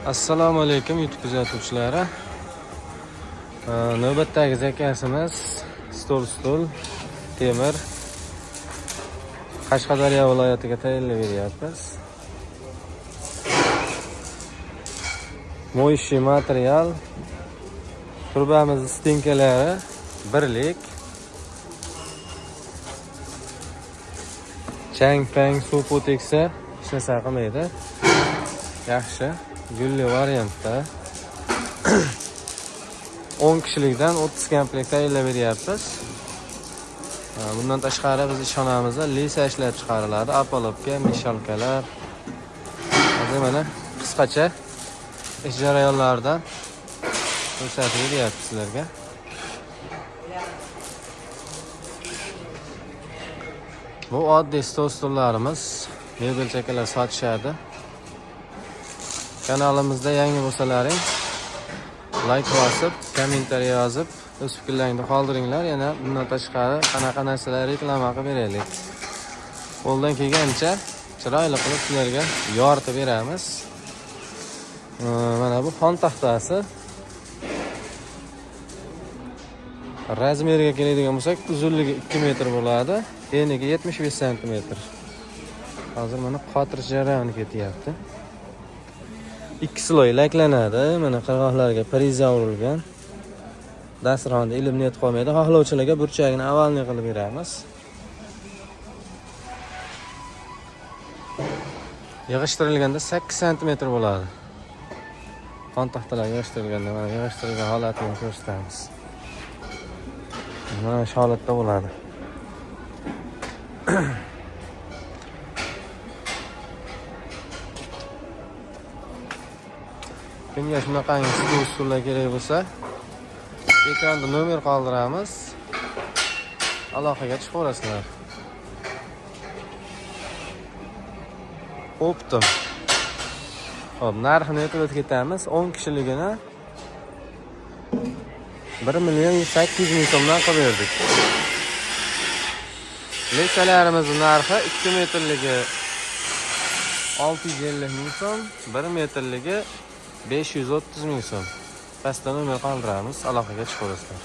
Assalomu alaykum YouTube kuzatuvchilari. Navbatdagi zakazimiz stol temir Qashqadaryo viloyatiga tayinlab beryapmiz. Moющий material, turbamiz stinkalari birlik. Chang pang suv put tegsa hech narsa qilmaydi. Yaxshi, gulli variantda. 10 kishilikdan 30 komplekt tayinlab beryapmiz. Bundan tashqari biz ishxonamizda lisa ishlab chiqariladi, opalobka, mishalkalar. Hozir mana qisqacha ish jarayonlaridan ko'rsatib beryapmiz sizlarga. Bu oddiy stol stullarimiz, mebel chakalar sotishadi. Kanalimizda yangi bo'lsalaring like bosib, kommentariy yozib, o'z fikrlaringni qoldiringlar. Yana bundan tashqari qanaqa narsalar reklama qilib beraylik. Qo'ldan kelgancha chiroyli qilib sizlarga yoritib beramiz. Mana bu xon taxtasi. Razmeriga keladigan bo'lsak, uzunligi 2 metr bo'ladi, enigi 75 santimetr. Hozir mana qotirish jarayoni ketyapti. 2 sloy laklanadi. Mana qirg'oqlarga priza urilgan. Dasturxonda ilm niyat qolmaydi. Xohlovchilarga burchagini avalniy qilib beramiz. Yig'ishtirilganda 8 santimetr bo'ladi. Xon taxtalar yig'ishtirilganda mana yig'ishtirilgan holatini ko'rsatamiz. Mana shu holatda bo'ladi. Kimga shunaqangi stol stullar kerak bo'lsa, ekranda nomer qoldiramiz. Aloqaga chiqaverasizlar. Optim. Xo'p, narxini aytib o'tib ketamiz. 10 kishiligini 1 800 000 so'mdan qilib berdik. Lesalarimizning narxi 2 metrligi 650 ming so'm, 1 metrligi 530 ming so'm. Pastda nomer qoldiramiz, aloqaga chiqaverasizlar.